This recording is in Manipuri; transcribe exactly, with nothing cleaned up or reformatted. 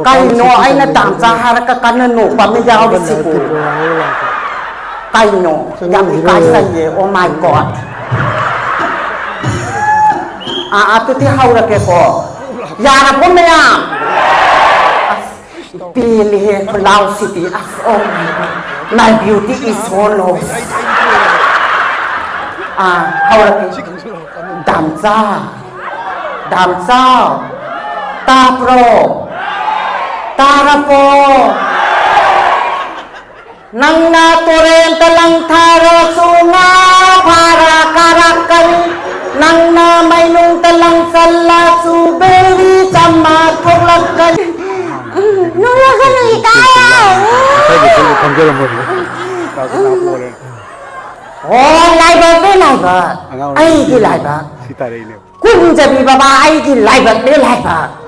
ꯀꯩꯅꯣ ꯑꯩꯅ ꯗꯥꯝꯆꯥ ꯍꯥꯏꯔꯒ ꯀꯟꯅ ꯅꯣꯛꯄ ꯑꯃ ꯌꯥꯎꯔꯤꯁꯤꯕꯨ? ꯀꯩꯅꯣ? ꯌꯥꯝ ꯏꯀꯥꯏꯖꯩꯌꯦ꯫ Oh my God. ꯑꯥ, ꯑꯗꯨꯗꯤ ꯍꯧꯔꯒꯦꯀꯣ꯫ ꯌꯥꯔꯕꯣ ꯃꯌꯥꯝ? ꯑꯁ, ꯄꯦꯜꯂꯤꯍꯦ ꯈꯨꯂꯥꯎꯁꯤꯗꯤ꯫ ꯑꯁ, oh my God. My beauty is so lost. ꯑꯥ, ꯍꯧꯔꯒꯦ꯫ ꯗꯥꯝꯆꯥ, ꯗꯥꯝꯆꯥ, ꯇꯥꯕ꯭ꯔꯣ? ꯇꯥꯔꯕꯣ? ꯅꯪꯅ ꯇꯨꯔꯦꯟꯗ ꯂꯪ ꯊꯥꯔꯁꯨ ꯉꯥ ꯐꯥꯔ ꯀꯥꯔꯛꯀꯅꯤ꯫ ꯅꯪꯅ ꯃꯩꯅꯨꯡꯗ ꯂꯪ ꯆꯜꯂꯁꯨ ꯕꯦꯔꯤ ꯆꯝꯃ ꯊꯣꯛꯂꯛꯀꯅꯤ꯫ ꯎꯝ, ꯅꯣꯛꯂꯛꯀꯅꯨ, ꯏꯀꯥꯏꯌꯦ꯫ ꯑꯣ, ꯂꯥꯏꯕꯛꯅꯦ, ꯂꯥꯏꯕꯛ꯫ ꯑꯩꯒꯤ ꯂꯥꯏꯕꯛ꯫ ꯀꯨꯟꯖꯕꯤ ꯕꯕꯥ, ꯑꯩꯒꯤ ꯂꯥꯏꯕꯛꯅꯦ, ꯂꯥꯏꯕꯛ꯫